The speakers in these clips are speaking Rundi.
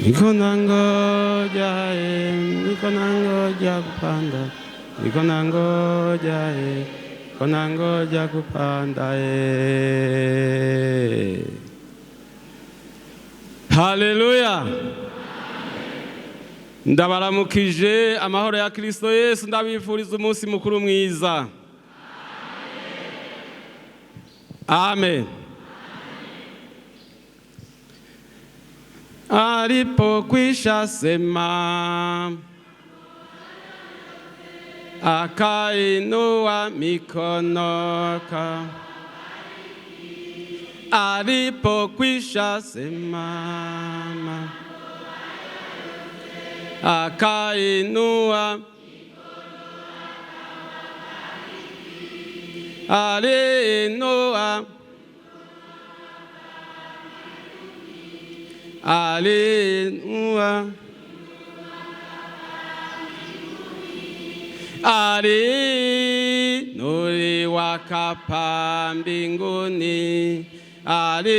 Niko nangoja e, niko nangoja kupanda, niko nangoja e, niko nangoja kupanda e. Haleluya! Ndabaramukije amahoro ya Kristo Yesu, ndabifuriza umunsi mukuru mwiza. Amen. Alipokwisha sema, akainua mikono ka alipokwisha sema, akainua aliinua aliinua aliinuliwa kapa mbinguni ali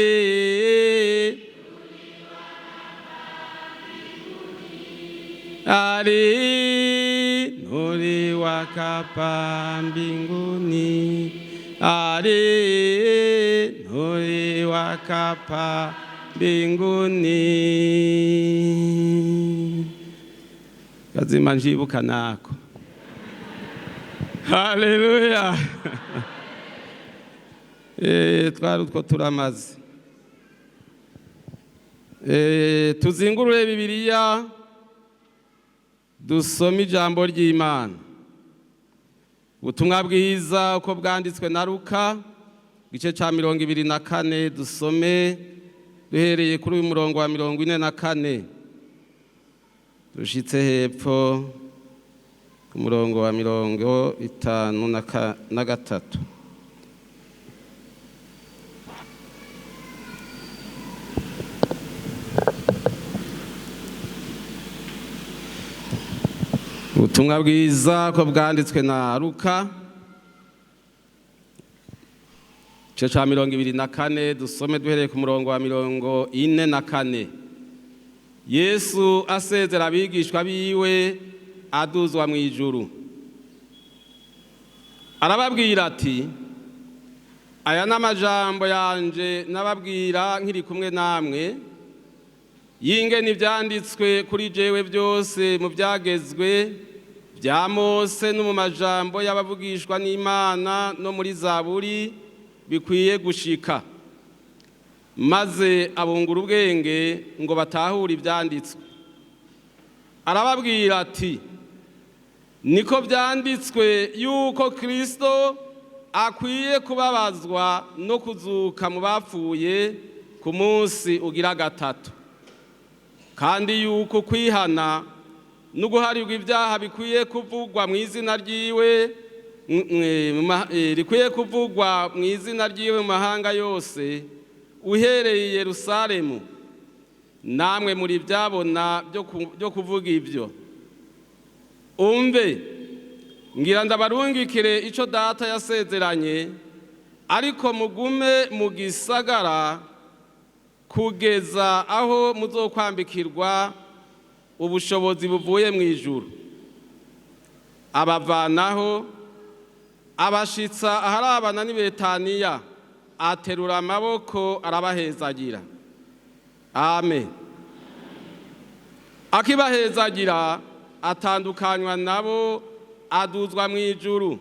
aliinuliwa kapa mbinguni aliinuliwa kapa mbinguni. Kazima njibuka nako. Haleluya! Twari utwo turamaze. Tuzingurure Bibiliya dusome ijambo ry'Imana. Ubutumwa bwiza uko bwanditswe na Luka, igice ca 24, dusome duhereye kuri uyu murongo wa 44 dushitse hepfo ku murongo wa 53. Ubutumwa bwiza ko bwanditswe na Luka, igice ca 24, dusome duhereye ku murongo wa 44. Yesu asezera abigishwa biwe aduzwa mu ijuru, arababwira ati: "Aya ni amajambo yanje nababwira nkiri kumwe namwe, yingene ivyanditswe kuri jewe byose mu byagezwe bya Mose no mu majambo y'abavugishwa n'Imana no muri Zaburi bikwiye gushika." Maze abungura ubwenge ngo batahure ivyanditswe. Arababwira ati: "Niko vyanditswe yuko Kristo akwiye kubabazwa no kuzuka mu bapfuye ku munsi ugira gatatu, kandi yuko kwihana no guharirwa ibyaha bikwiye kuvugwa mu izina ryiwe rikwiye kuvugwa mu izina ryiwe mu mahanga yose, uhereye i Yerusalemu. Namwe muri byabona byo kuvuga ibyo. Umve, ngira ndabarungikire ico Data yasezeranye, ariko mugume mu gisagara kugeza aho muzokwambikirwa ubushobozi buvuye mu ijuru." Abavanaho abashitsa aharabana n'i Betaniya, aterura amaboko arabahezagira. Amen. Akibahezagira atandukanywa nabo, aduzwa mu ijuru.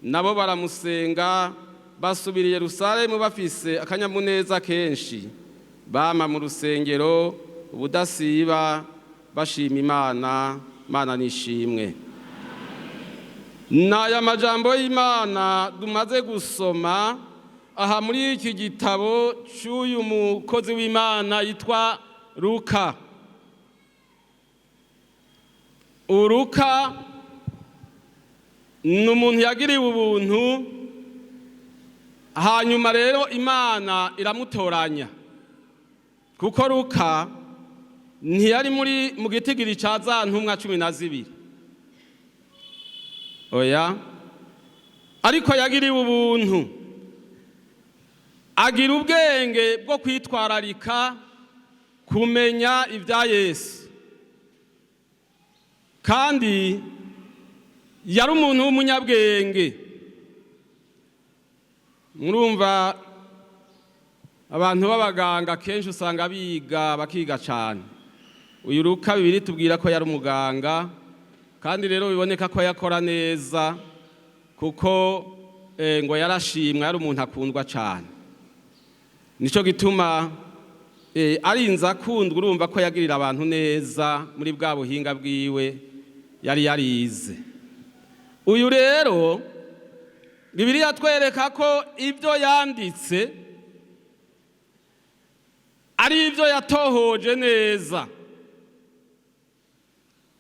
Nabo baramusenga, basubira i Yerusalemu bafise akanyamuneza kenshi, bama mu rusengero ubudasiba bashima Imana. Mana nishimwe. N'aya majambo y'Imana dumaze gusoma aha muri iki gitabo cy'uyu mukozi w'Imana yitwa Luka. Uruka ni umuntu yagiriwe ubuntu, hanyuma rero Imana iramutoranya, kuko Luka ntiyari muri mu gitigiri ca za ntumwa 12, oya, ariko yagiriwe ubuntu, agira ubwenge bwo kwitwararika. Kumenya ibya Yesu. Kandi yari umuntu w'umunyabwenge. Murumva, abantu b'abaganga kenshi usanga biga, bakiga cyane. Uyu Luka, Bibiliya itubwira ko yari umuganga, kandi rero biboneka ko yakora neza, kuko ngo yarashimwa, yari umuntu akundwa cyane. Nicyo gituma arinze akundwa. Urumva ko yagirira abantu neza muri bwa buhinga bwiwe yari yarize. Uyu rero, Bibiliya twereka ko ibyo yanditse ari ibyo yatohoje neza.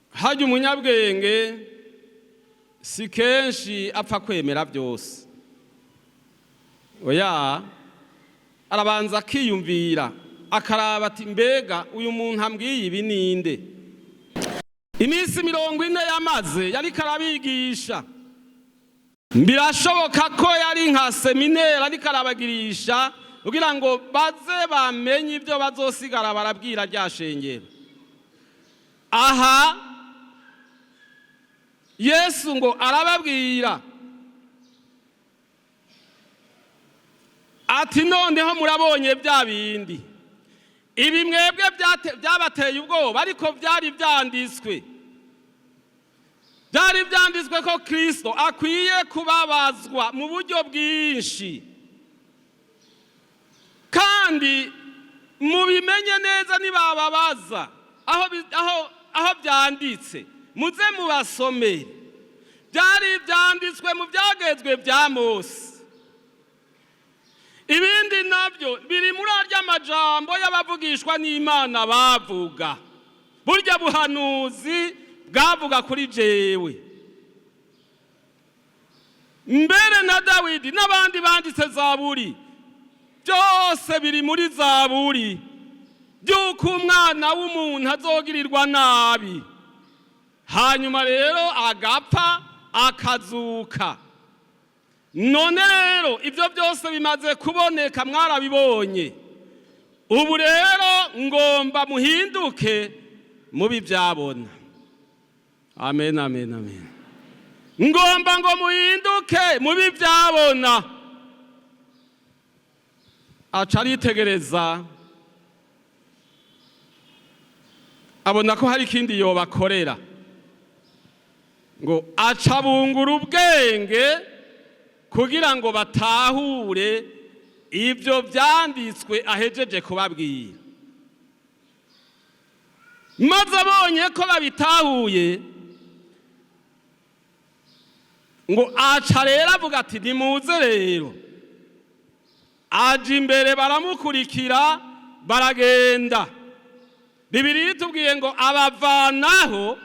Hajya umunyabwenge si kenshi apfa kwemera byose, oya, arabanza akiyumvira, akaraba ati: "Mbega uyu muntu ambwiye ibi ninde?" Iminsi 40 yamaze yariko arabigisha. Birashoboka ko yari nka séminaire ariko arabagirisha, kugira ngo baze bamenye ibyo bazosigara barabwira rya shengero. Aha Yesu ngo arababwira ati: "Noneho murabonye bya bindi, ibi mwebwe byabateye ubwoba, ariko byari byanditswe, byari byanditswe ko Kirisito akwiye kubabazwa mu buryo bwinshi. Kandi mubimenye neza, nibababaza aho byanditse, muze mubasomere. Byari byanditswe mu byagezwe bya Mose, ibindi nabyo biri muri arya majambo y'abavugishwa n'Imana bavuga. Burya buhanuzi bwavuga kuri jewe, mbere na Dawidi n'abandi banditse Zaburi, byose biri muri Zaburi, by'uko umwana w'umuntu azogirirwa nabi, hanyuma rero agapfa, akazuka. None rero ibyo byose bimaze kuboneka, mwarabibonye. Ubu rero ngomba muhinduke mubi byabona." Amen, amen, amen. Ngomba ngo muhinduke mubi byabona. Aca aritegereza, abona ko hari ikindi yobakorera, ngo aca bungura ubwenge kugira ngo batahure ibyo byanditswe ahejeje kubabwira. Maze abonye ko babitahuye, ngo aca rero avuga ati: "Nimuze rero." Aja imbere, baramukurikira, baragenda. Bibiliya itubwiye ngo abavanaho,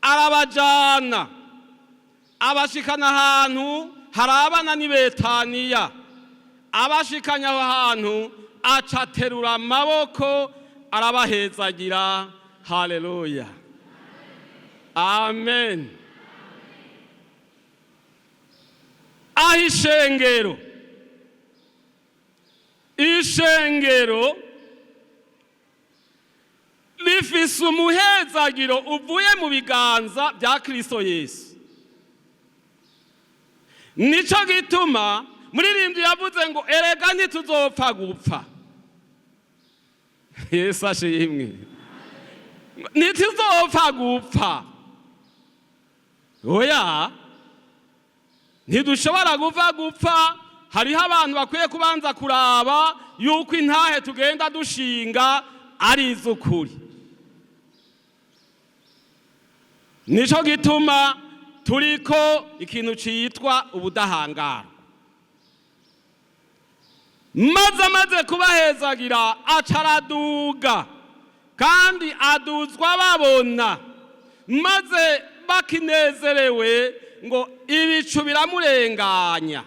arabajana, abashikana ahantu harabana n'i Betaniya. Abashikanye aho hantu, aca aterura amaboko, arabahezagira. Haleluya, amen. Aho ishengero rifise umuhezagiro uvuye mu biganza bya Kristo Yesu. Nico gituma muririmbyi yavuze ngo: "Erega ntituzopfa gupfa." Yesu ashimwe. Ntituzopfa gupfa, oya, ntidushobora gupfa gupfa. Hariho abantu bakwiye kubanza kuraba yuko intahe tugenda dushinga ari iz'ukuri. Nico gituma turiko ikintu citwa ubudahangarwa. Maze amaze kubahezagira, aca araduga, kandi aduzwa babona. Maze bakinezerewe, ngo ibicu biramurenganya,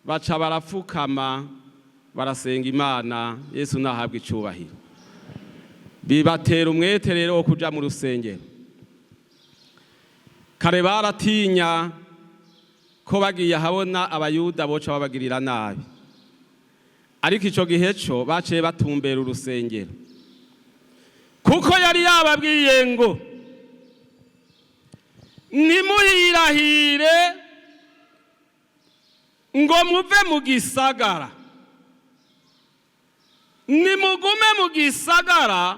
baca barapfukama, barasenga Imana. Yesu nahabwa icubahiro. Bibatera umwete rero wo kuja mu rusengero. Kare baratinya ko bagiye ahabona, Abayuda boca babagirira nabi. Ariko icyo gihe cyo baciye batumbera urusengero, kuko yari yababwiye ngo ntimuhirahire ngo muve mu gisagara, nimugume mu gisagara,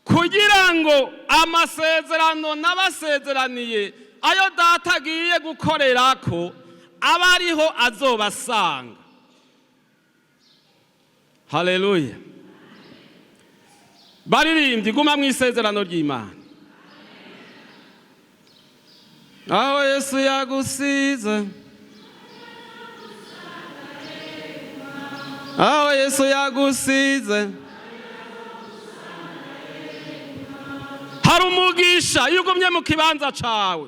kugira ngo amasezerano n'abasezeraniye ayo Data agiye gukorera ko aba ariho azobasanga. Haleluya! Baririmbyi, guma mu isezerano ry'Imana. Aho Yesu yagusize, aho Yesu yagusize hari umugisha iyo ugumye mu kibanza cawe,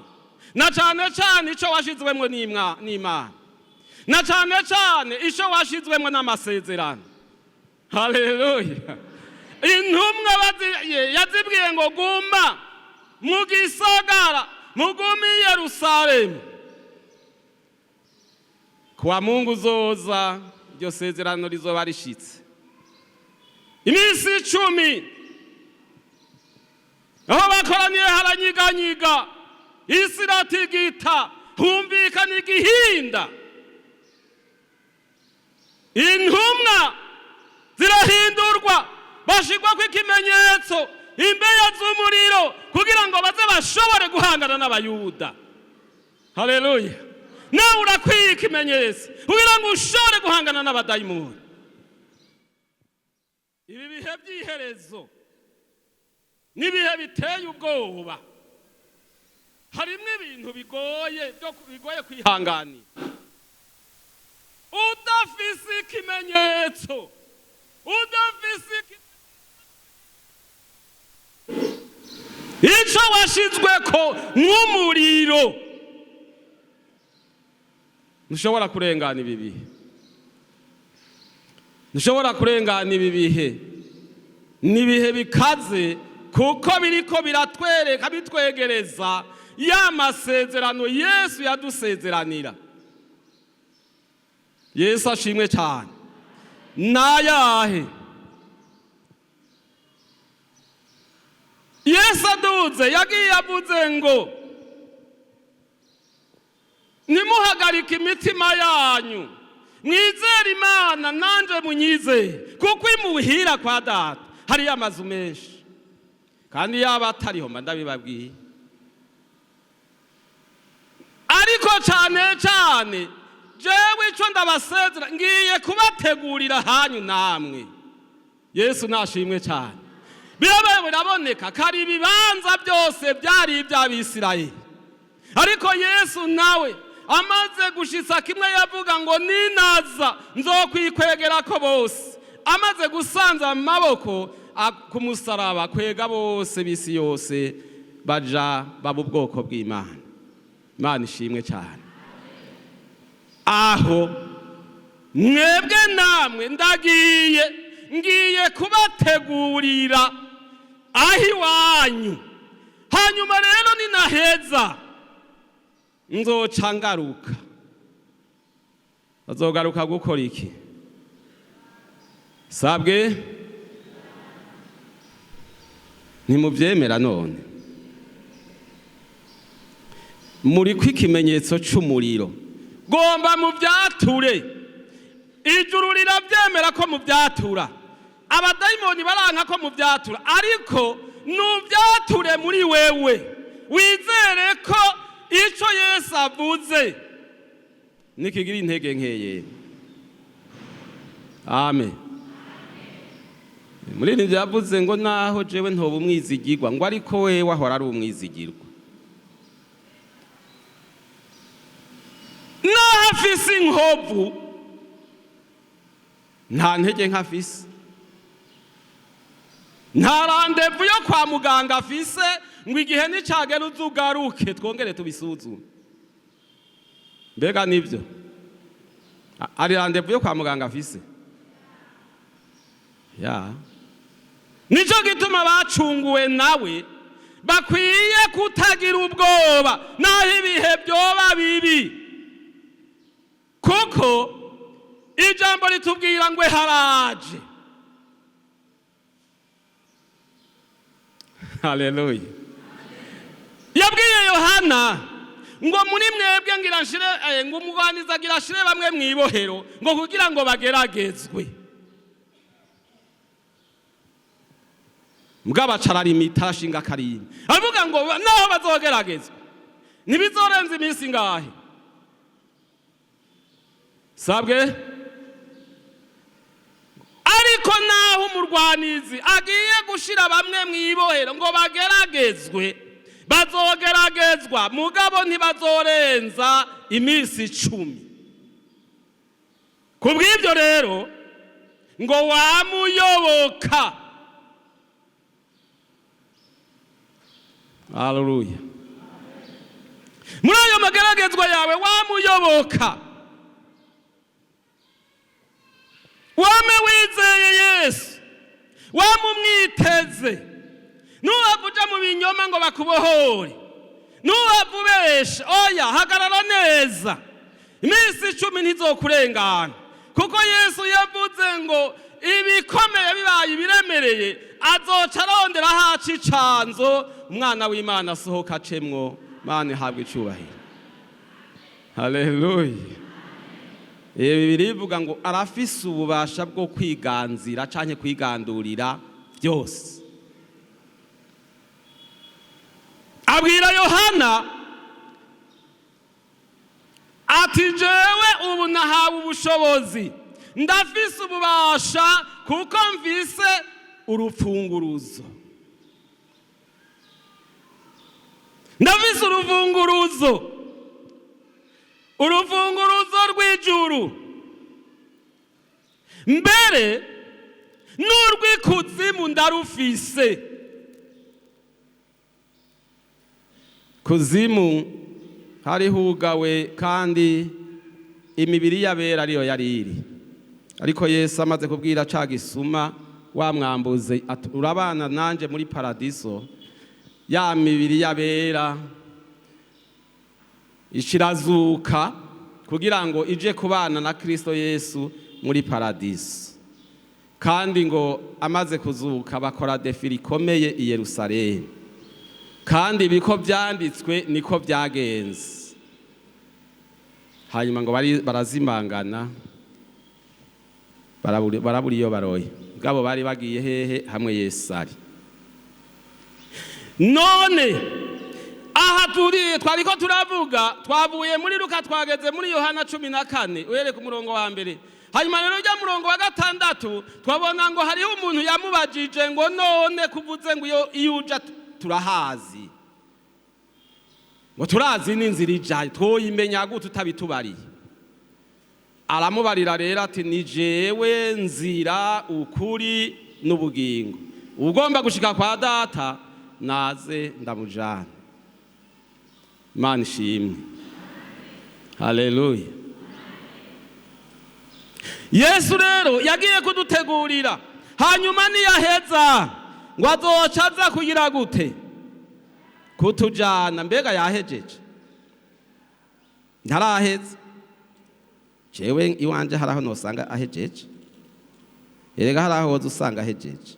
na cane cane ico washizwemwo n'Imana, na cane cane ico washizwemwo n'amasezerano. Haleluya! Intumwa yazibwiye ngo guma mu gisagara, mugume i Yerusalemu, kwa Mungu uzoza iryo sezerano rizoba rishitse. Iminsi 10 aho bakoraniye haranyiganyiga, isi iratigita, humvikana igihinda, intumwa zirahindurwa, bashirwako ikimenyetso, imbeya z'umuriro, kugira ngo baze bashobore guhangana n'Abayuda. Haleluya! Nawe urakwiye ikimenyetso kugira ngo ushobore guhangana n'abadayimoni. Ibi bihe by'iherezo n'ibihe biteye ubwoba, harimwo ibintu bigoye bigoye kwihanganira. Udafise ikimenyetso, udafise ico washizweko nk'umuriro, ntushobora kurengana ibi bihe, ntushobora kurengana ibi bihe. Ni ibihe bikaze, kuko biriko biratwereka, bitwegereza ya masezerano Yesu yadusezeranira. Yesu ashimwe cyane. Nayahe? Yesu aduze yagiye avuze ngo nimuhagarike imitima yanyu, mwizere Imana nanje munyizere, kuko imuhira kwa Data hariyo amazu menshi, kandi yaba atariho mba ndabibabwiye. Ariko cyane cyane jewe ico ndabasezera, ngiye kubategurira hanyu namwe. Yesu nashimwe cyane. Birabaye biraboneka kari ibibanza byose byari iby'Abisirayeli, ariko Yesu nawe amaze gushitsa kimwe yavuga ngo ninaza nzokwikwegera ko bose, amaze gusanza amaboko ku musaraba kwega bose bisi yose baja baba ubwoko bw'Imana. Imana ishimwe cyane. Aho mwebwe namwe ndagiye, ngiye kubategurira aho iwanyu, hanyuma rero ninaheza nzoca ngaruka. Bazogaruka gukora iki? Sabwe ntimubyemera none? Muri ko ikimenyetso c'umuriro, gomba mubyature. Ijuru rirabyemera ko mubyatura, abadayimoni baranka ko mubyatura, ariko nubyature muri wewe, wizere ko ico Yesu avuze nikigira intege nkeye. Amen. Muri iri byavuze ngo naho jewe ntoba umwizigirwa, ngo ariko wewe ahora ari umwizigirwa. Naho afise inkovu, nta ntege nk'afise, nta randevu yo kwa muganga afise ngo igihe nicagera uzugaruke twongere tubisuzume. Mbega nibyo? Ari randevu yo kwa muganga afise? Ya. Nico gituma bacunguwe nawe bakwiye kutagira ubwoba naho ibihe byoba bibi, kuko ijuru Ijambo ritubwira ngo haraje. Haleluya. Yabwiye Yohana ngo muri mwebwe ngira nshire, ngo umugwaniza agira ashire bamwe mwibohero ngo kugira ngo bageragezwe. Mugabo aca arashinga karindwi, avuga ngo naho bazogeragezwa ntibizorenza iminsi ingahe? Sabwe. Ariko naho umurwanizi agiye gushira bamwe mwibohero ngo bageragezwe, bazogeragezwa mugabo ntibazorenza iminsi 10. Kubw'ibyo rero ngo wamuyoboka. Haleluya. Muri ayo mageragezwa yawe wamuyoboka, wame wizeye Yesu, wamumwiteze. Nuhava uja mu binyoma ngo bakubohore, nuhava ubesha, oya, hagarara neza. Iminsi 10 ntizokurengana, kuko Yesu yavuze ngo ibikomeye bibaye ibiremereye azoca arondera ahaca icanzo, umwana w'Imana asohoka acemwo. Mana ihabwe icubahiro. Haleluya. Ibi birivuga ngo arafise ububasha bwo kwiganzira canke kwigandurira byose. Abwira Yohana ati jewe ubu nahawe ubushobozi, ndafise ububasha kuko mvise urupfunguruzo. Ndafise urufunguruzo, urufunguruzo rw'ijuru, mbere n'urw'ikuzimu ndarufise. Kuzimu hari hugawe kandi imibiri y'abera ariyo yari iri. Ariko Yesu amaze kubwira ca gisuma wa mwambuze ati urabana nanje muri paradiso, ya mibiri y'abera ishirazuka kugira ngo ije kubana na Kristo Yesu muri paradiso. Kandi ngo amaze kuzuka bakora defili ikomeye i Yerusalemu. Kandi biko byanditswe niko byagenze. Hanyuma ngo barazimangana, barabura iyo baroye. Ngabo bari bagiye hehe? Hamwe Yesu ari. None aha turi twariko turavuga, twavuye muri Luka twageze muri Yohana 14 uhereye ku murongo wa mbere. Hanyuma rero ujya murongo wa 6 twabona ngo hariho umuntu yamubajije ngo none kuvuze ngo iyo uja turahazi, ngo turazi n'inzira ijayo, twoyimenya gute utabitubariye? Aramubarira rero ati ni jewe nzira, ukuri n'ubugingo, ugomba gushika kwa data naze ndamujana. Imana ishimwe. Haleluya. Yesu rero yagiye kudutegurira, hanyuma niyaheza ngo azoca aza kugira gute? Kutujana. Mbega yahejeje? Ntaraheza. Jewe iwanje haraho nosanga ahejeje. Erega haraho woza usanga ahejeje.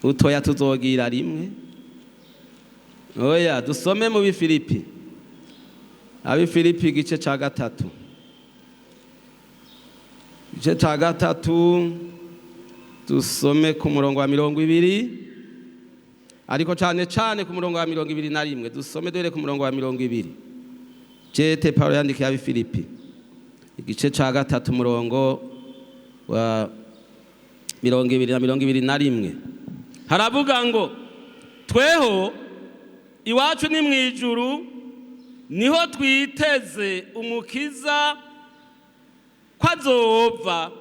Utoya tuzogira rimwe. Oya, dusome mu Bifilipi. Abifilipi igice ca 3. Igice ca 3 dusome ku murongo wa 20, ariko cane cane ku murongo wa 21. Dusome duhere ku murongo wa 20. Jete Paulo yandikiye Abifilipi igice ca 3 umurongo wa 20 na 21. Haravuga ngo tweho iwacu ni mwijuru, niho twiteze umukiza ko azova,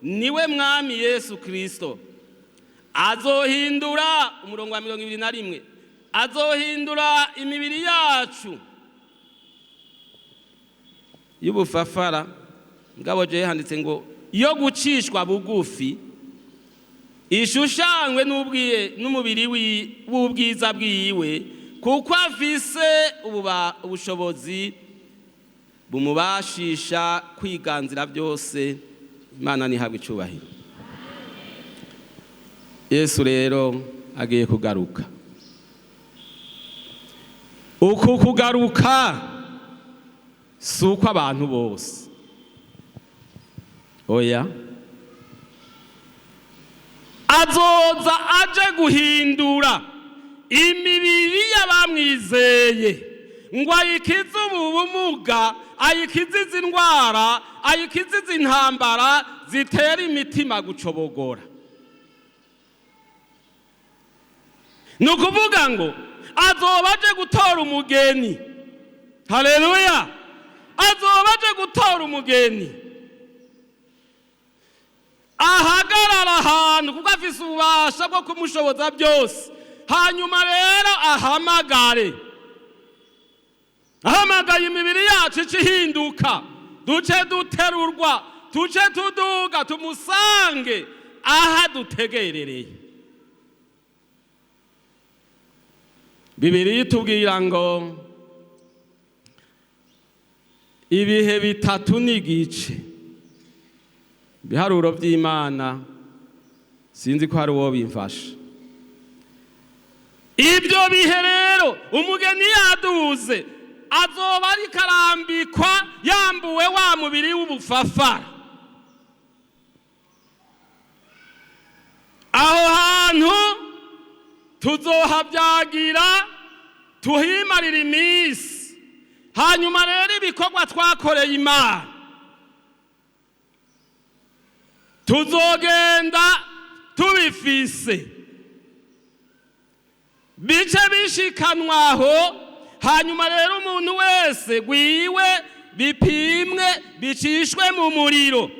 niwe mwami Yesu Kristo. Azohindura, umurongo wa 21, azohindura imibiri yacu y'ubufafara. Ngabo je handitse ngo yo gucishwa bugufi, ishushanywe n'umubiri w'ubwiza bwiwe, kuko afise ubushobozi Bumubashisha kwiganzira byose. Imana ntihabwe icubahiro. Yesu rero agiye kugaruka. Uku kugaruka si uko abantu bose, oya, azoza aje guhindura imibiri y'abamwizeye ngo ayikize ubu bumuga, ayikize izi ndwara, ayikize izi ntambara zitera imitima gucobogora. Ni ukuvuga ngo azoba aje gutora umugeni. Haleluya! Azoba aje gutora umugeni, ahagarara ahantu kuko afise ububasha bwo kumushoboza byose. Hanyuma rero ahamagare, ahamagaye imibiri yacu ice ihinduka, duce duterurwa, tuce tuduga, tumusange aha dutegerereye. Bibiliya itubwira ngo ibihe bitatu n'igice, ibiharuro by'Imana sinzi ko hari uwo bimfasha. Ibyo bihe rero umugeni yaduze azoba ariko arambikwa yambuwe wa mubiri w'ubufafara. Aho hantu tuzohabyagira, tuhimarira iminsi. Hanyuma rero ibikorwa twakoreye Imana tuzogenda tubifise, bice bishikanwaho. Hanyuma rero umuntu wese gwiwe bipimwe, bicishwe mu muriro,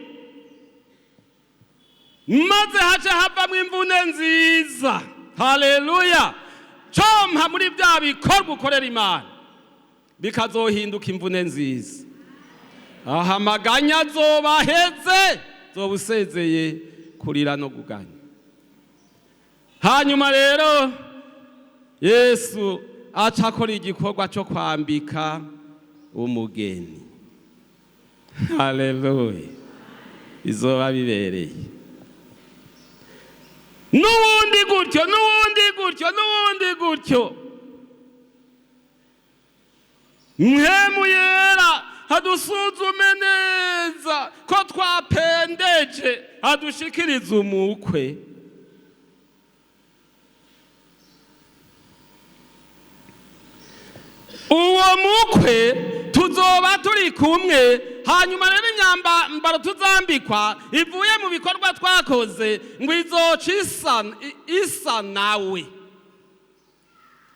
maze hace havamwo imvune nziza. Haleluya! Compa muri bya bikorwa ukorera Imana bikazohinduka imvune nziza. Ahamaganya azobaheze, zoba usezeye kurira no kuganya. Hanyuma rero Yesu aca akora igikorwa cyo kwambika umugeni. Haleluya! Izoba bibereye. N'uwundi gutyo, n'uwundi gutyo, n'uwundi gutyo. Mpemu Yera hadusuzume neza ko twapendeje, hadushikirize umukwe. Uwo mukwe tuzoba turi kumwe. Hanyuma rero imyambaro tuzambikwa ivuye mu bikorwa twakoze ngo izoca isa nawe,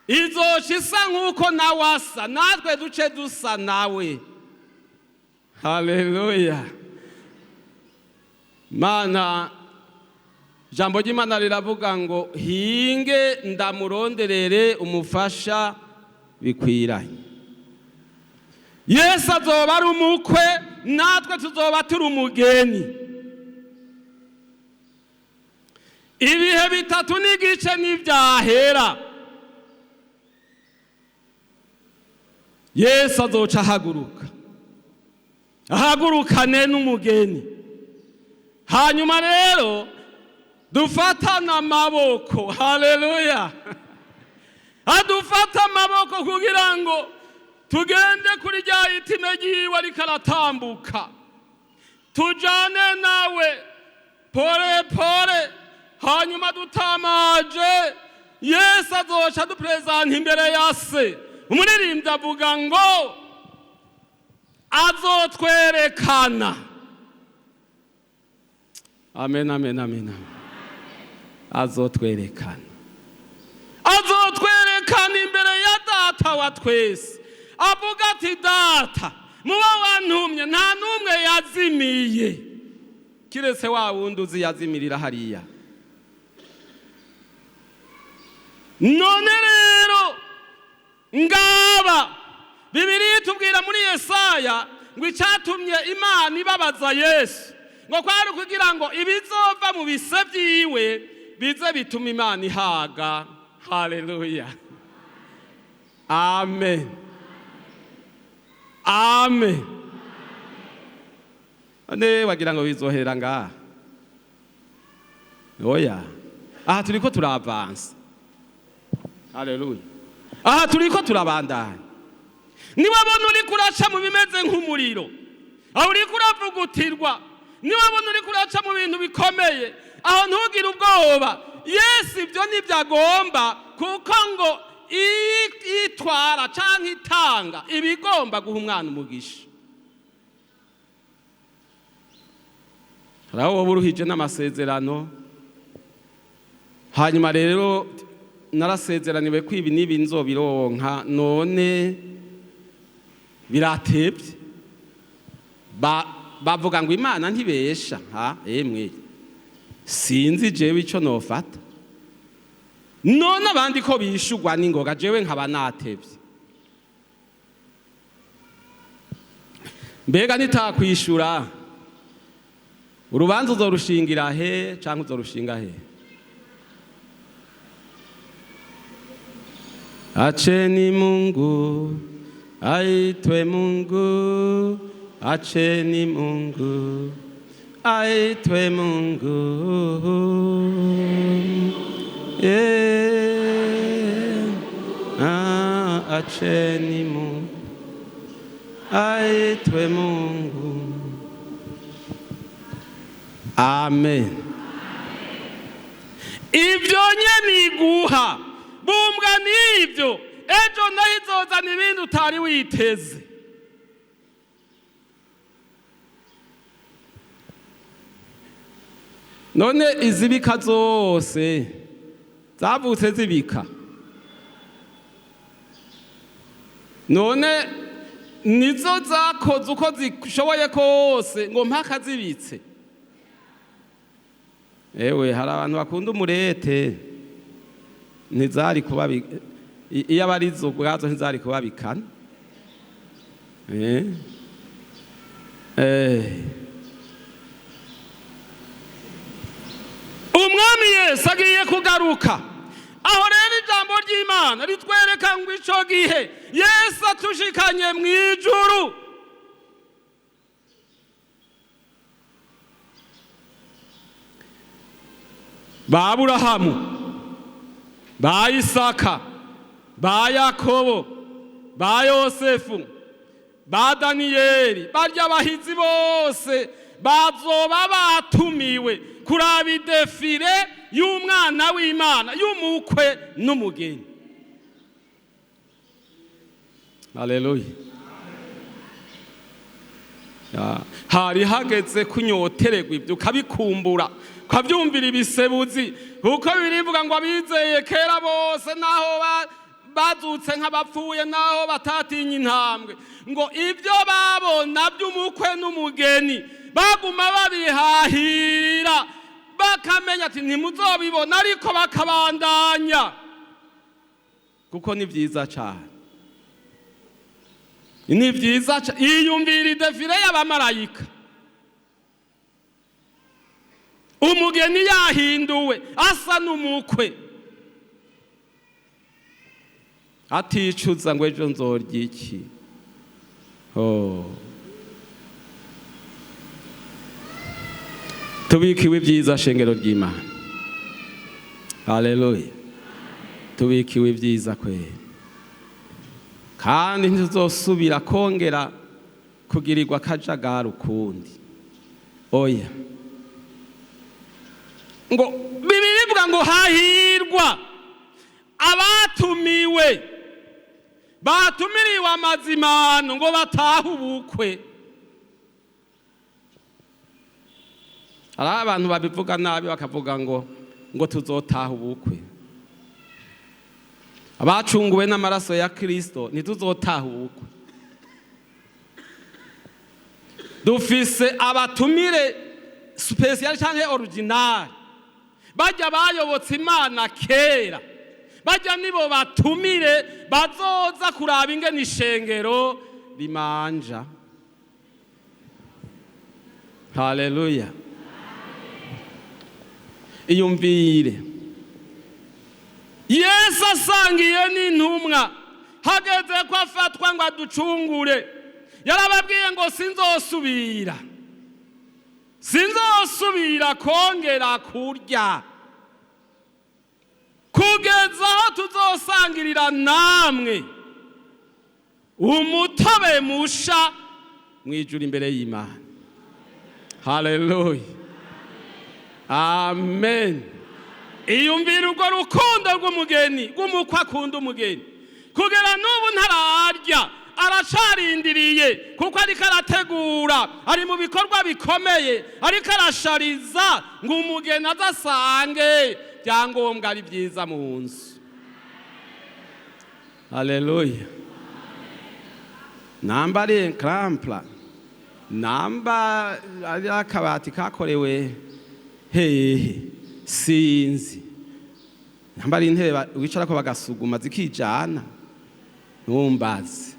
izoca isa nk'uko nawe asa, natwe duce dusa nawe. Haleluya! Mana, ijambo ry'Imana riravuga ngo hinge ndamuronderere umufasha bikwiranye. Yesu azoba ari umukwe, natwe tuzoba turi umugeni. Ibihe bitatu n'igice n'ibyahera, Yesu azoca ahaguruka, ahagurukane n'umugeni. Hanyuma rero dufatane amaboko. Haleluya! Adufata amaboko kugira ngo tugende kuri rya itime ryiwe ariko aratambuka, tujane nawe pore pore. Hanyuma dutamaje, Yesu azoca aduperezanta imbere ya se. Umuririmbyi avuga ngo azotwerekana. Amen, amen, amen. Azotwerekana, azotwerekana imbere ya Data wa twese. Avuga ati Data, muba wantumye nta n'umwe yazimiye kiretse wa wundi uzi yazimirira hariya. None rero ngaba Bibiliya itubwira muri Yesaya ngo icyatumye Imana ibabaza Yesu ngo kwari kugira ngo ibizova mu bise byiwe bize bituma Imana ihaga. Haleluya! Amen, amen. None wagira ngo bizoherera ngaha? Oya, aha turiko turavansa. Haleluya! Aha turiko turabandanya. Niwabona uriko uraca mu bimeze nk'umuriro, aho uriko uravugutirwa, niwabona uriko uraca mu bintu bikomeye, aho ntugire ubwoba. Yesu ibyo nibyo agomba, kuko ngo itwara canke itanga ibigomba guha umwana umugisha. Hari aho woba uruhije n'amasezerano, hanyuma rero narasezeraniwe ko ibi n'ibi nzobironka, none biratebye. Bavuga ngo Imana ntibesha. Ha emwe, sinzi jewe ico nofata. None abandi ko bishugwa n'ingoga, jewe nkaba natevye. Mbega nitakwishura, urubanza uzorushingira he canke uzorushinga he? Acheni Mungu, aitwe Mungu, acheni Mungu, aitwe Mungu. Yeah. Ah, acheni Mungu, aitwe Mungu. Amen. Ibyo nyene iguha bumbwa n'ibyo, ejo naho izozana ibindi utari witeze. None izibika zose zavutse zibika, none nizo zakoze uko zishoboye kose ngo mpaka zibitse. Ewe, hari abantu bakunda umurete, ntizari kuba iyo aba arizo ubwazo ntizari kubabikana. Umwami Yesu agiye kugaruka. Aho rero ijambo ry'Imana ritwereka ngo ico gihe Yesu atushikanye mu ijuru, ba Aburahamu, ba Isaka, ba Yakobo, ba Yosefu, ba Daniyeli, barya bahizi bose bazoba batumiwe kuraba idefire y'umwana w'Imana, y'umukwe n'umugeni. Haleluya! Hari hageze kunyotererwa ibyo, ukabikumbura, ukabyumvira ibisebuzi, kuko birivuga ngo abizeye kera bose naho bazutse nk'abapfuye, naho batatinya intambwe, ngo ibyo babona by'umukwe n'umugeni baguma babihahira, bakamenya ati ntimuzobibona, ariko bakabandanya, kuko ni byiza cyane, ni byiza. Iyumvira idefire y'abamarayika, umugeni yahinduwe asa n'umukwe, aticuza ngo ejo nzorya iki. Oh. Tubikiwe ibyiza, shengero ry'Imana. Haleluya! Tubikiwe ibyiza kweri, kandi ntituzosubira kongera kugirirwa akajagari ukundi. Oya, ngo Bibiliya ivuga ngo hahirwa abatumiwe, batumiriwe amazimano ngo batahe ubukwe. Hari abantu babivuga nabi, bakavuga ngo tuzotaha ubukwe. Abacunguwe n'amaraso ya Kristo ntituzotaha ubukwe. Dufise abatumire spécial canke original, bajya bayobotse Imana kera, bajya nibo batumire bazoza kuraba ingene ishengero rimanja. Haleluya! Iyumvire Yesu asangiye n'intumwa, hageze ko afatwa ngo aducungure, yarababwiye ngo sinzosubira. Sinzosubira kongera kurya kugeza aho tuzosangirira namwe umutobe musha mwijuru imbere y'Imana. Haleluya, amen. Iyumvira urwo rukundo rw'umugeni, rw'umukwe akunda umugeni. Kugera n'ubu ntararya, aracarindiriye kuko ariko arategura, ari mu bikorwa bikomeye, ariko arashariza ngo umugeni azasange byangombwa ari byiza mu nzu. Haleluya. Namba ari enkrampla, namba ari akabati kakorewe hehe, sinzi. Namba ari intebe wicarako bagasuguma zikijana, ntumbaze.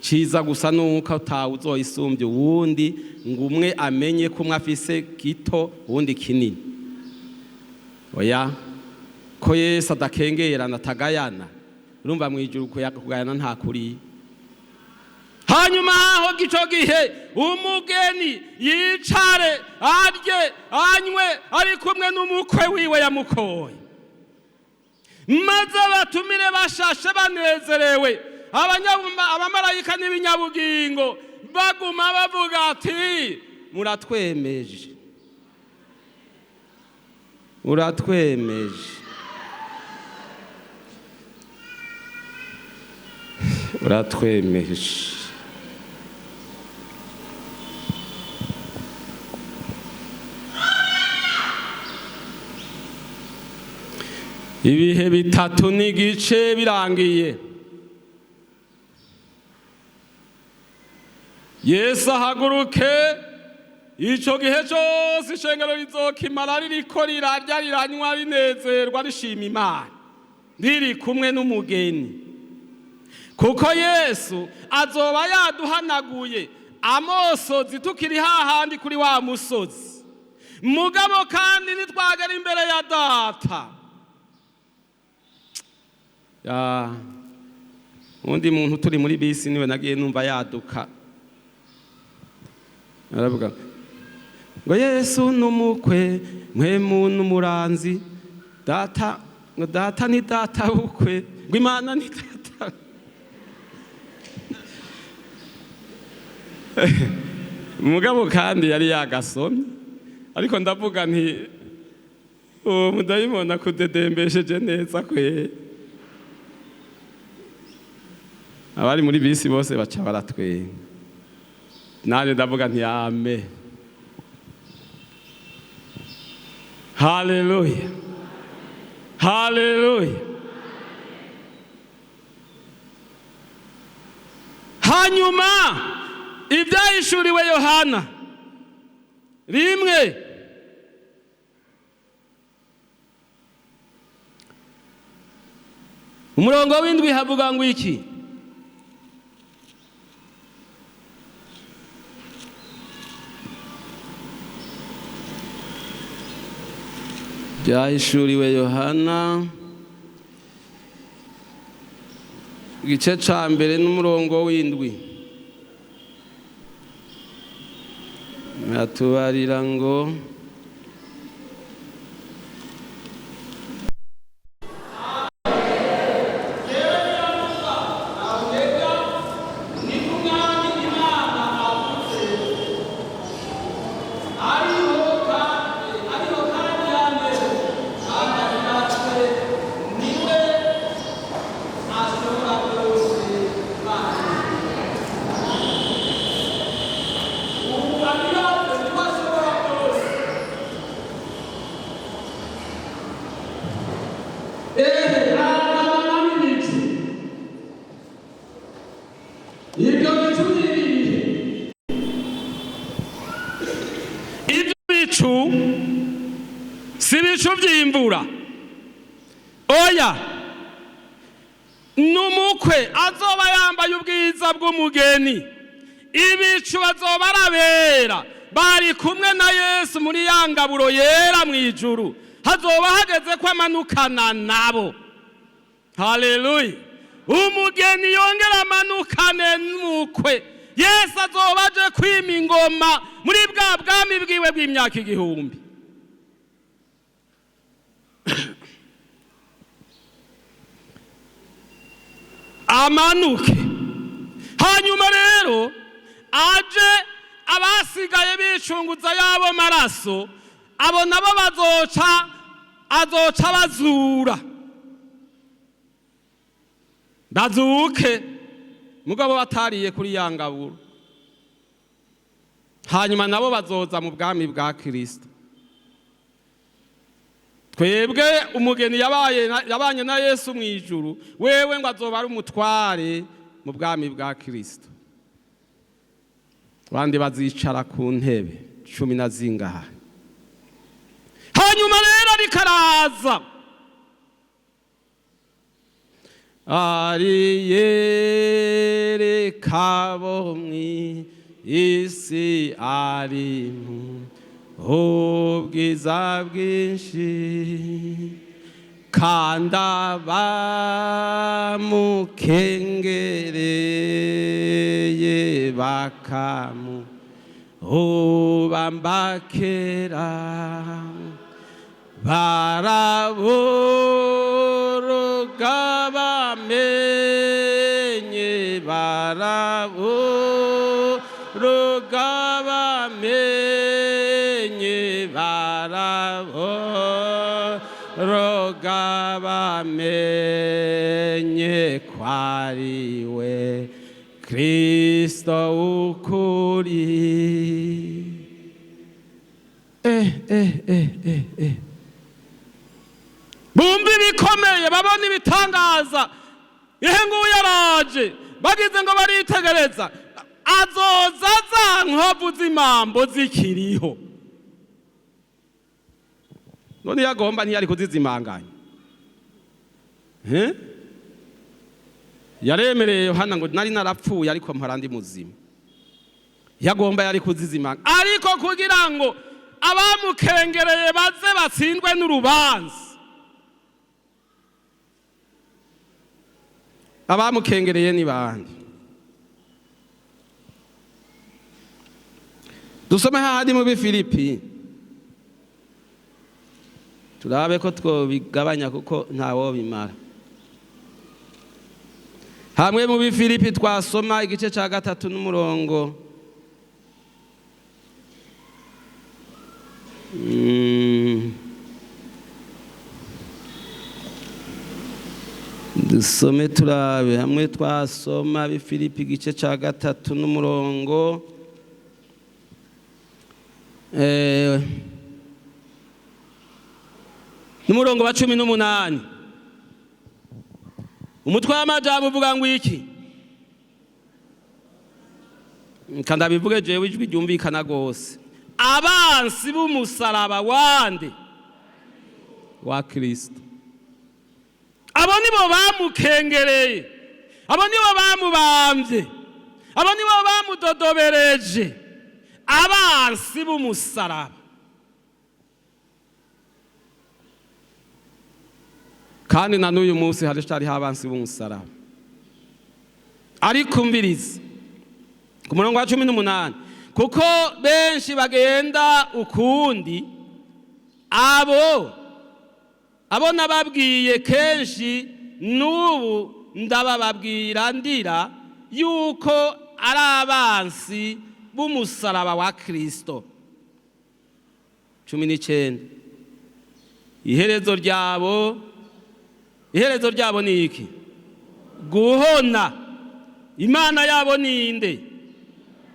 Ciza gusa nuko atawuzoyisumbya uwundi, ngo umwe amenye ko umwe afise gito uwundi kinini. Oya, ko Yesu adakengerana, atagayana. Urumva mwijuru kugayana nta kuri. Hanyuma aho gico gihe umugeni yicare arye anywe ari kumwe n'umukwe wiwe yamukoye, maze batumire bashashe banezerewe, abamarayika n'ibinyabugingo baguma bavuga ati: muratwemeje, uratwemeje, uratwemeje. Ibihe bitatu n'igice birangiye, Yesu ahaguruke. Ico gihe cose ishengero rizokimara ririko rirarya, riranywa, rinezerwa, rishima Imana, riri kumwe n'umugeni, kuko Yesu azoba yaduhanaguye amosozi tukiri hahandi kuri wa musozi. Mugabo kandi nitwagera imbere ya Data, ya undi muntu turi muri bisi niwe nagiye numva yaduka, aravuga ngo Yesu n'umukwe, mwemu n'umuranzi, data, ngo data ni data bukwe, ngo Imana ni data. Mugabo kandi yari yagasomye, ariko ndavuga nti uwo mudayimoni akudedembesheje neza kwe. Abari muri bisi bose baca baratwenga, nanjye ndavuga nti amen. Haleluya, haleluya. Hanyuma ibyahishuriwe Yohana 1, umurongo w'indwi havuga ngo iki? Byahishuriwe Yohana igice ca mbere n'umurongo w'indwi, atubarira ngo ibyo bicu si ibicu by'imvura, oya, n'umukwe azoba yambaye ubwiza bw'umugeni. Ibicu bazoba arabera bari kumwe na Yesu muri ya ngaburo yera mu ijuru, hazoba hageze ko amanukana nabo. Haleluya. Umugeni yongera amanukane n'umukwe. Yesu azoba aje kwima ingoma muri bwa bwami bwiwe bw'imyaka 1000. Amanuke hanyuma rero aje abasigaye bicunguza yabo maraso, abo nabo bazoca azoca bazura bazuke, mugabo batariye kuri ya ngaburo. Hanyuma nabo bazoza mu bwami bwa Kristo. Twebwe umugeni yabanye na Yesu mu ijuru, wewe ngo azoba ari umutware mu bwami bwa Kristo. Abandi bazicara ku ntebe 10 na zingahe. Hanyuma rero ariko araza ariyereka bo mw'isi ari mu ubwiza bwinshi, kandi abamukengereye bakamubambakera baraboroga bamenye, baraboroga bamenye, baraboroga bamenye ko ari we Kristo ukuri. Bumva ibikomeye, babona ibitangaza. Ihe nguyu araje, bagize ngo baritegereza, azoza za nkovu z'imambo zikiriho. None yagomba ntiyari kuzizimanganya. Yaremereye Yohana ngo nari narapfuye ariko mpora ndi muzima. Yagomba yari kuzizimanga, ariko kugira ngo abamukengereye baze batsindwe n'urubanza. Abamukengereye ni bande? Dusome hahandi mu Bifilipi, turabe ko twobigabanya kuko ntawo bimara. Hamwe mu Bifilipi twasoma igice ca 3 n'umurongo dusome turabe. Hamwe twasoma Bifilipi igice ca 3 n'umurongo n'umurongo wa 18. Umutwe w'amajambo uvuga ngo iki? Kandi abivuge jewe ijwi ryumvikana gose. Abansi b'umusaraba wande wa Kristo. Abo nibo bamukengereye, abo nibo bamubambye, abo nibo bamudodobereje. Abansi b'umusaraba. Kandi na n'uyu munsi haracyariho abansi b'umusaraba. Ariko umviriza ku murongo wa 18, kuko benshi bagenda ukundi, abo nababwiye kenshi n'ubu ndabababwira ndira yuko ari abansi b'umusaraba wa Kristo. 19. Iherezo ryabo ni iki? Guhona. Imana yabo ni inde?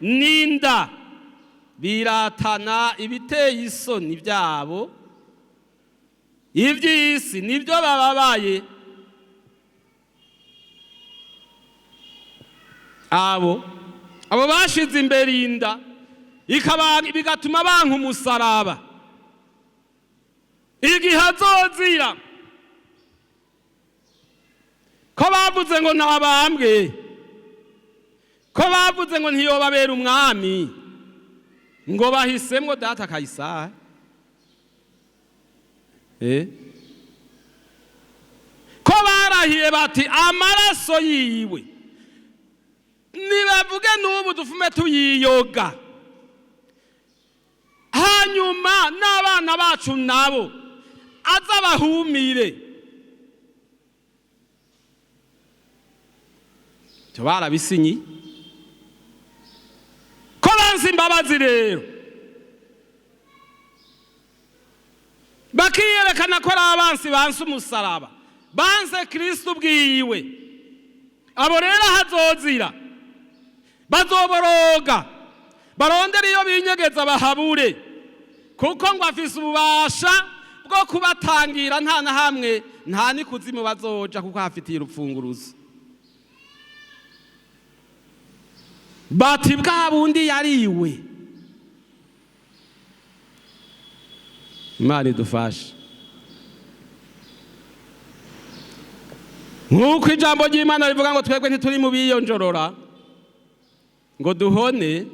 Ninda. Biratana ibiteye isoni byabo, iby'isi nibyo bababaye. Abo bashize imbere inda bigatuma banka umusaraba. Igihe azozira ko bavuze ngo ntabambwe, ko bavuze ngo ntiyobabera umwami, ngo bahisemwo data Kayisari. Ko barahiye bati amaraso yiwe Nibavuge n'ubu dufume tuyiyoga, hanyuma n'abana bacu nabo aza bahumire. Ivyo barabisinyi ko banse imbabazi rero, bakiyerekana ko ari abansi banse umusaraba, banse Kristo ubwiwe. Abo rero hazozira bazoboroga, barondera iyo binyegeza bahabure, kuko ngo afise ububasha bwo kubatangira nta na hamwe, nta n'ikuzimu bazoja, kuko hafitiye urupfunguruzo. Bati bwa bundi yariwe. Imana idufashe. Nk'uko ijambo ry'Imana rivuga ngo twebwe ntituri mu biyonjorora ngo duhone,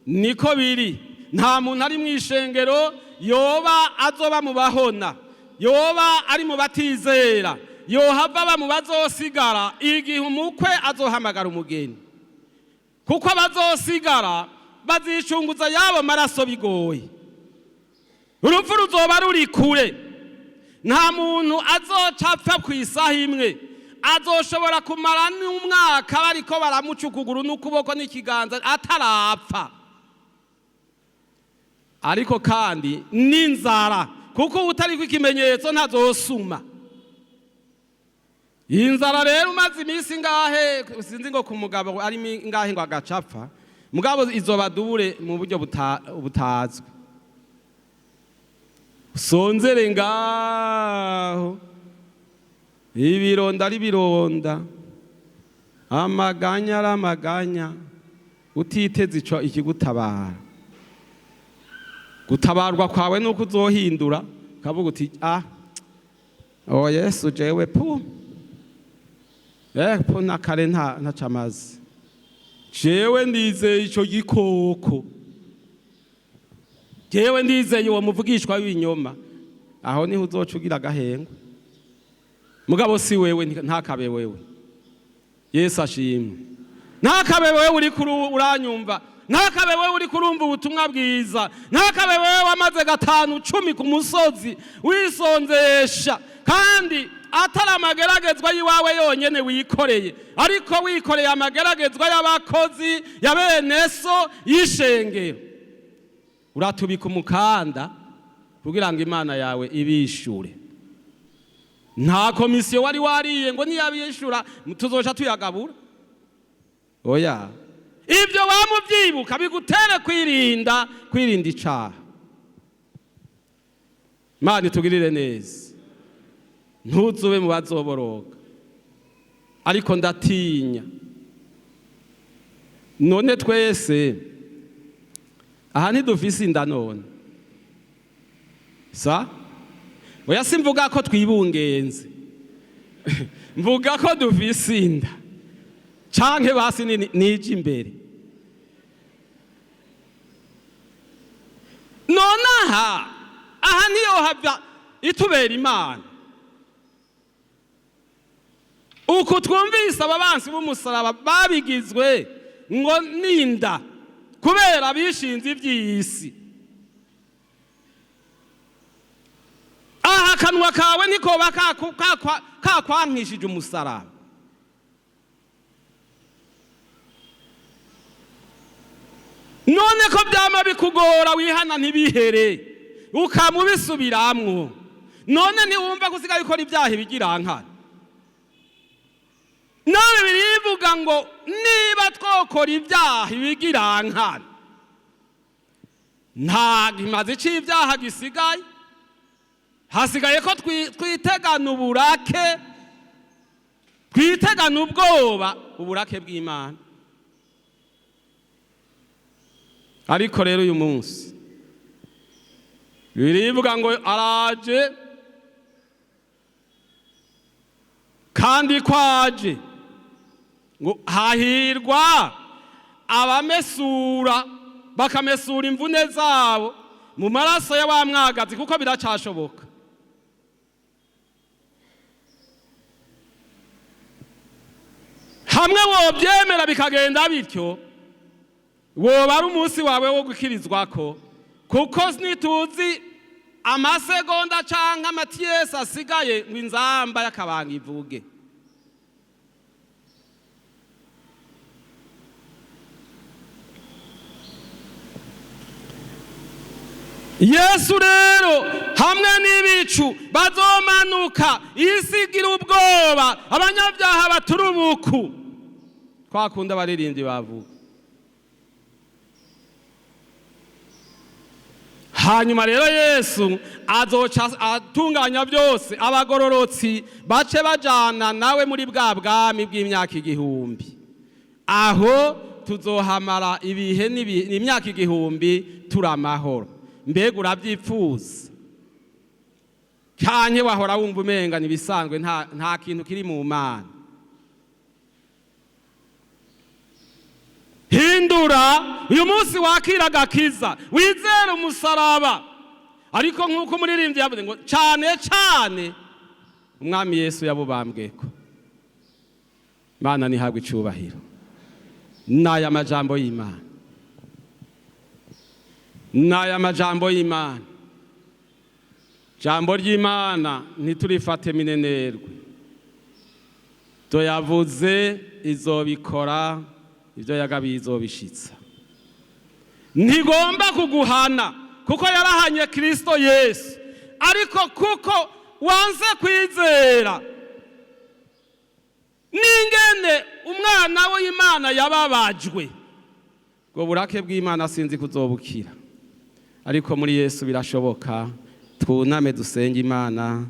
niko biri. Nta muntu ari mu ishengero yoba azoba mu bahona, yoba ari mu batizera, yohava aba mu bazosigara igihe umukwe azohamagara umugeni, kuko abazosigara bazicunguza yabo maraso bigoye. Urupfu ruzoba ruri kure, nta muntu azoca apfa ku isaha imwe, azoshobora kumara n'umwaka bariko baramuca ukuguru n'ukuboko n'ikiganza atarapfa. Ariko kandi n'inzara, kuko utariko ikimenyetso ntazosuma. Inzara rero umaze iminsi ngahe, sinzi ngo ku mugabo ari ngahe ngo agacapfa, mugabo izoba dubure mu buryo butazwi. Sonzere ngaho, ibironda ari bironda, amaganya ari amaganya, utiteze ico ikigutabara. Gutabarwa kwawe nuko uzohindura ukavuga uti ah, oh Yesu jewe pu pu nakare ntacamaze, jewe ndizeye ico gikoko, jewe ndizeye uwo muvugishwa w'ibinyoma. Aho niho uzoca ugira agahengwe. Mugabo si wewe, ntakabe wewe. Yesu ashimwe. Ntakabe wewe uri uranyumva, ntakabe wewe uri kurumva ubutumwa bwiza, ntakabe wewe wamaze 5 10 ku musozi wisonzesha, kandi atari amageragezwa yiwawe yonyene wikoreye, ariko wikoreye amageragezwa y'abakozi ya bene so y'ishengero. Uratubika umukanda kugira ngo Imana yawe ibishure. Nta komisiyo wari wariye ngo niyabishura tuzoca tuyagabura. Oya, ibyo wamuvyibuka bigutere kwirinda icaha. Imana itugirire neza, ntuzube mu bazoboroga. Ariko ndatinya none twese aha ntidufise inda none sa? Oya, simvuga ko twibungenze, mvuga ko dufise inda canke basi nije imbere. None aha niyo hava itubera Imana. Uku twumvise aba bansi b'umusaraba babigizwe ngo ninda kubera bishinze iby'isi. Aha kanwa kawe niko kakwankishije umusaraba. None ko byama bikugora wihana ntibihere, ukamubisubiramwo, none ntiwumva kusigaye ukora ibyaha ibigirankana. None birivuga ngo niba twokora ibyaha ibigirankana, nta gimazi c'ibyaha gisigaye, hasigaye ko twitegana uburake, twitegana ubwoba, uburake bw'Imana. Ariko rero uyu munsi birivuga ngo araje, kandi kwaje ngo hahirwa abamesura bakamesura imvune zabo mu maraso ya wa mwagazi, kuko biracashoboka. Hamwe wobyemera bikagenda bityo, woba ari umunsi wawe wo gukirizwako, kuko ntituzi amasegonda canke amatiyesi asigaye ngo inzamba y'akabanga ivuge. Yesu rero hamwe n'ibicu bazomanuka, isi igira ubwoba, abanyabyaha baturubuku, twakunda abaririmbyi bavuga. Hanyuma rero Yesu azoca atunganya byose, abagororotsi bace bajana nawe muri bwa bwami bw'imyaka 1000. Aho tuzohamara ibihe n'imyaka 1000 turi amahoro. Mbega urabyipfuza? Canke wahora wumva umenga nibisanzwe, nta kintu kiri mu Mana? Hindura uyu munsi, wakira agakiza, wizere umusaraba. Ariko nk'uko umuririmbyi yavuze ngo cane cane Umwami Yesu yabubambweko. Imana nihabwe icubahiro. N'aya majambo y'Imana, n'aya majambo y'Imana, jambo ry'Imana ntiturifate minenerwe. Yavuze izobikora, ibyo yagabiye izobishitsa. Ntigomba kuguhana kuko yarahanye Kristo Yesu, ariko kuko wanze kwizera n'ingene umwana w'Imana yababajwe, ngo burake bw'Imana sinzi kuzobukira. Ariko muri Yesu birashoboka. Twuname dusenge Imana.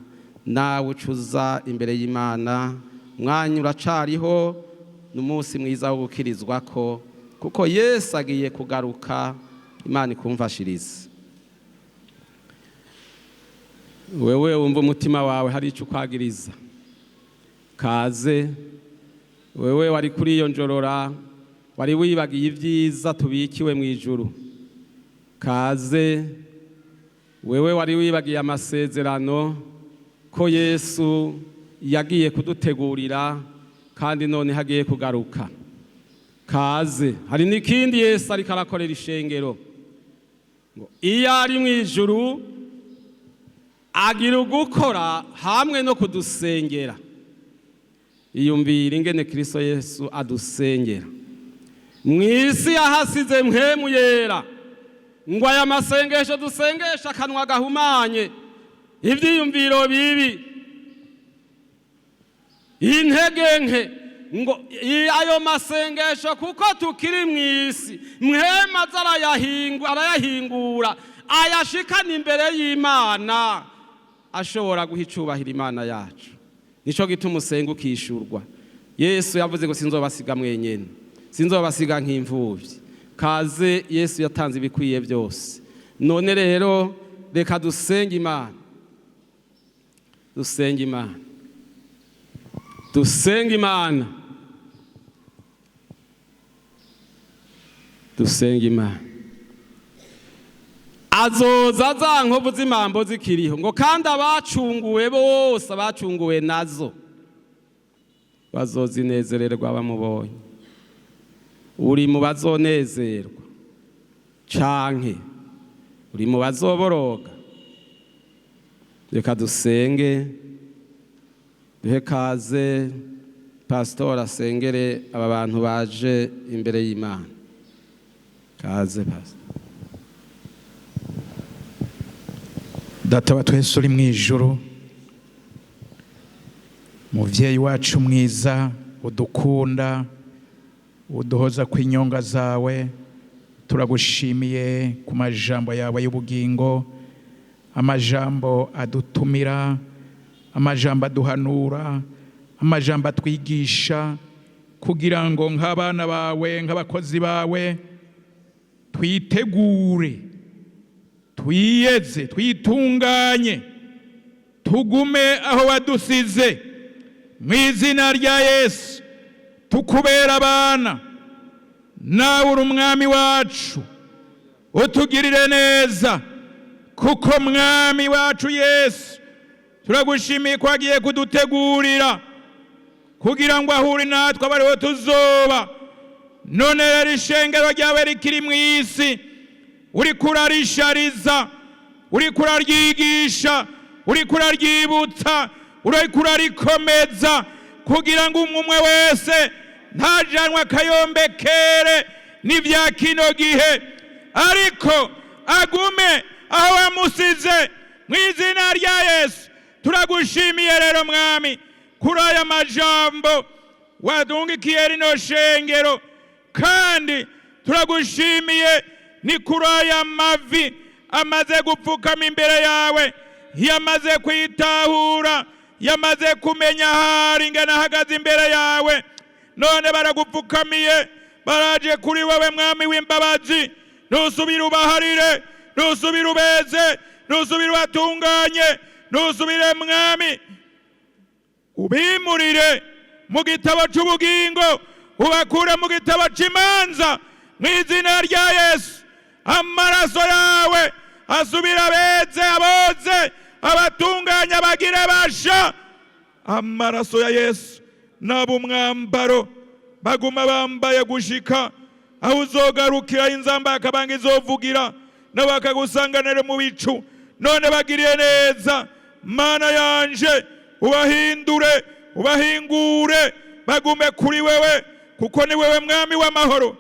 Nawe ucuza imbere y'Imana, mwanya uracariho, ni umunsi mwiza wo gukirizwa ko, kuko Yesu agiye kugaruka. Imana ikumfashirize. Wewe wumva umutima wawe hari icyo ukwagiriza, kaze. Wewe wari kuri iyo njorora, wari wibagiye ibyiza tubikiwe mu ijuru, kaze. Wewe wari wibagiye amasezerano ko Yesu yagiye kudutegurira kandi none hagiye kugaruka, kaze. Hari n'ikindi Yesu ariko arakorera ishengero, ngo iyo ari mu ijuru agira ugukora hamwe no kudusengera. Iyumvira ingene Kristo Yesu adusengera mu isi yahasize mpwemu yera, ngo aya masengesho dusengesha akanwa gahumanye, ibyiyumviro bibi, intege nke, ngo ayo masengesho kuko tukiri mu isi, mwema arayahingura ayashikana imbere y'Imana, ashobora guha icubahiro Imana yacu. Nico gituma usenga ukishurwa. Yesu yavuze ngo sinzobasiga mwenyene, sinzobasiga nk'imfuvyi. Kaze, Yesu yatanze ibikwiye byose. None rero reka dusenge Imana, dusenge Imana, dusenge Imana, dusenge Imana. Azoza za nkovu z'imambo zikiriho, ngo kandi abacunguwe bose, abacunguwe nazo, bazozinezererwa bamubonye. Uri mu bazonezerwa canke uri mu bazoboroga? Reka dusenge, duhe kaze pasitori asengere aba bantu baje imbere y'Imana. Kaze pasitori. Data wa twese uri mu ijuru, muvyeyi wacu mwiza udukunda, uduhoza ku inyonga zawe, turagushimiye ku majambo yawe y'ubugingo, amajambo adutumira, amajambo aduhanura, amajambo atwigisha, kugira ngo nk'abana bawe, nk'abakozi bawe, twitegure, twiyeze, twitunganye, tugume aho wadusize. Mu izina rya Yesu tukubera abana, nawe uri umwami wacu, utugirire neza, kuko mwami wacu Yesu turagushimiye ko agiye kudutegurira Kugira ngo ahure natwe abariho tuzoba. None rero ishengero ryawe rikiri mu isi, uriko urarishariza, uriko uraryigisha, uriko uraryibutsa, uriko urarikomeza, kugira ngo umwe umwe wese ntajanwe akayombekere n'ibya kino gihe, ariko agume aho wamusize, mu izina rya Yesu. Turagushimiye rero, Mwami, kuri aya majambo wadungikiye rino shengero, kandi turagushimiye ni kuri aya mavi amaze gupfukama imbere yawe, yamaze kwitahura, yamaze kumenya ahari ingene ahagaze imbere yawe. None baragupfukamiye, baraje kuri wowe, Mwami w'imbabazi. Ntusubire ubaharire, ntusubire ubeze, ntusubire ubatunganye, ntusubire, Mwami, ubimurire mu gitabo cy'ubugingo, ubakure mu gitabo cy'imanza, mu izina rya Yesu. Amaraso yawe asubira abeze, aboze, abatunganya, bagire basha. Amaraso ya Yesu naba umwambaro baguma bambaye gushika aho uzogarukira, inzamba yakabanga izovugira, nabo bakagusanganira mu bicu. None bagiriye neza, Mana yanje, ubahindure, ubahingure, bagume kuri wewe, kuko ni wewe Mwami w'amahoro.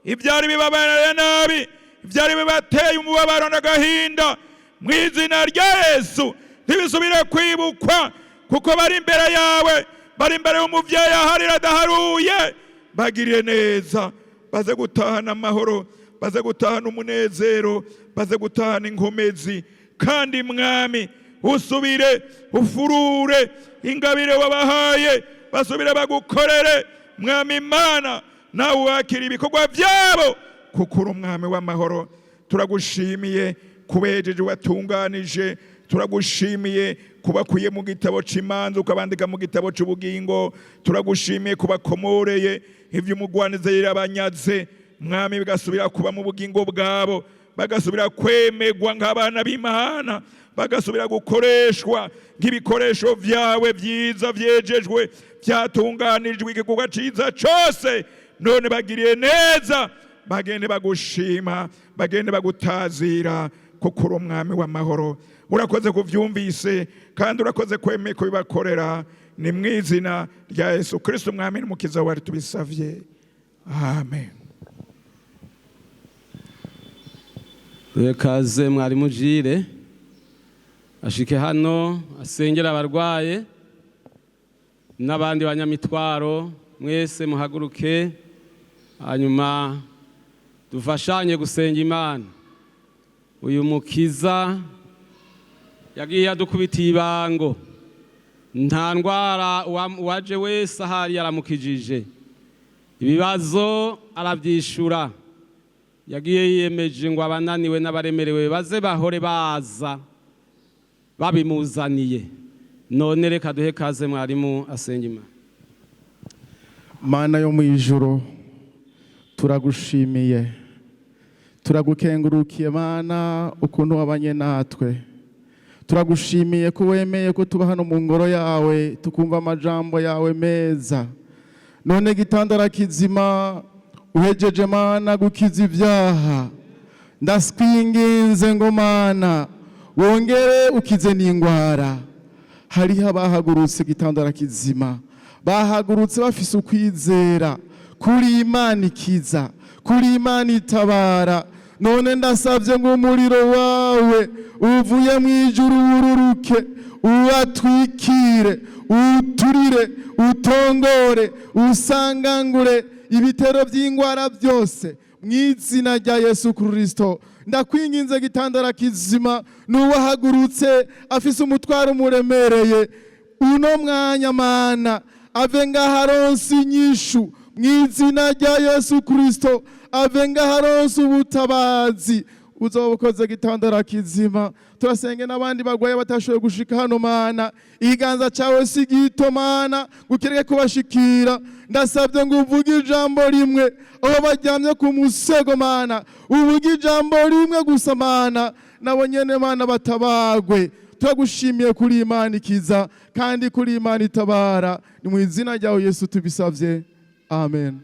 Ibyari bibabareye nabi, ibyari bibateye umubabaro n'agahinda, mu izina rya Yesu ntibisubire kwibukwa, kuko bari imbere yawe, bari imbere y'umubyeyi aharira adaharuye. Bagiriye neza, baze gutahana amahoro, baze gutahana umunezero, baze gutahana inkomezi. Kandi Mwami, usubire ufurure ingabire wabahaye, basubire bagukorere. Mwami Imana, nawe wakira ibikorwa byabo, kuko uri Umwami w'amahoro. Turagushimiye kubejeje watunganije, turagushimiye kubakuye mu gitabo cy'imanza ukabandika mu gitabo cy'ubugingo, turagushimiye kubakomoreye ibyo umugwaniza yirabanyaze, Mwami, bigasubira kuba mu bugingo bwabo, bagasubira kwemegwa nk'abana b'Imana, bagasubira gukoreshwa nk'ibikoresho byawe byiza, byejejwe, byatunganijwe igikorwa cyiza cyose. None bagiriye neza, bagende bagushima, bagende bagutazira, kuko uri Umwami w'amahoro. Urakoze kubyumvise, kandi urakoze kwemeye kubibakorera. Ni mu izina rya Yesu Kristo, Umwami n'Umukiza wari, tubisavye, amen. Rekaze mwarimu Jire ashike hano asengera abarwaye n'abandi banyamitwaro. Mwese muhaguruke, hanyuma dufashanye gusenga Imana. Uyu mukiza yagiye adukubitiye ibango, nta ndwara, uwaje wese ahari yaramukijije, ibibazo arabyishura. Yagiye yiyemeje ngo abananiwe n'abaremerewe baze bahore baza babimuzaniye. None reka duhe kaze mwarimu asenga Imana. Mana yo mu ijuru, turagushimiye, turagukengurukiye, Mana, ukuntu wabanye natwe. Turagushimiye ko wemeye ko tuba hano mu ngoro yawe, tukumva amajambo yawe meza. None gitandara kizima, uhejeje, Mana, gukiza ibyaha, ndakwinginze ngo, Mana, wongere ukize n'ingwara. Hariho abahagurutse, gitandara kizima, bahagurutse bafise ukwizera kuri Imana ikiza, kuri Imana itabara. None ndasabye ngo umuriro wawe uvuye mu ijuru wururuke, ubatwikire, uturire, utongore, usangangure ibitero by'ingwara byose, mu izina rya Yesu Kristo. Ndakwinginze, gitandara kizima, n'uwahagurutse afise umutwaro umuremereye uno mwanya, Mana, ave ngaho aronse inyishu, mu izina rya Yesu Kristo. Ave ngaho aronse ubutabazi. Uzoba ukoze, gitandara kizima. Turasenge n'abandi bagwaye batashoboye gushika hano. Mana, ikiganza cyawe si gito, Mana, gukereke kubashikira. Ndasabye ngo uvuge ijambo rimwe aho baryamye ku musego. Mana, uvuge ijambo rimwe gusa, Mana, nabo nyene, Mana, batabagwe. Turagushimiye kuri Imana ikiza kandi kuri Imana itabara. Ni mu izina ryawe Yesu tubisabye, amen.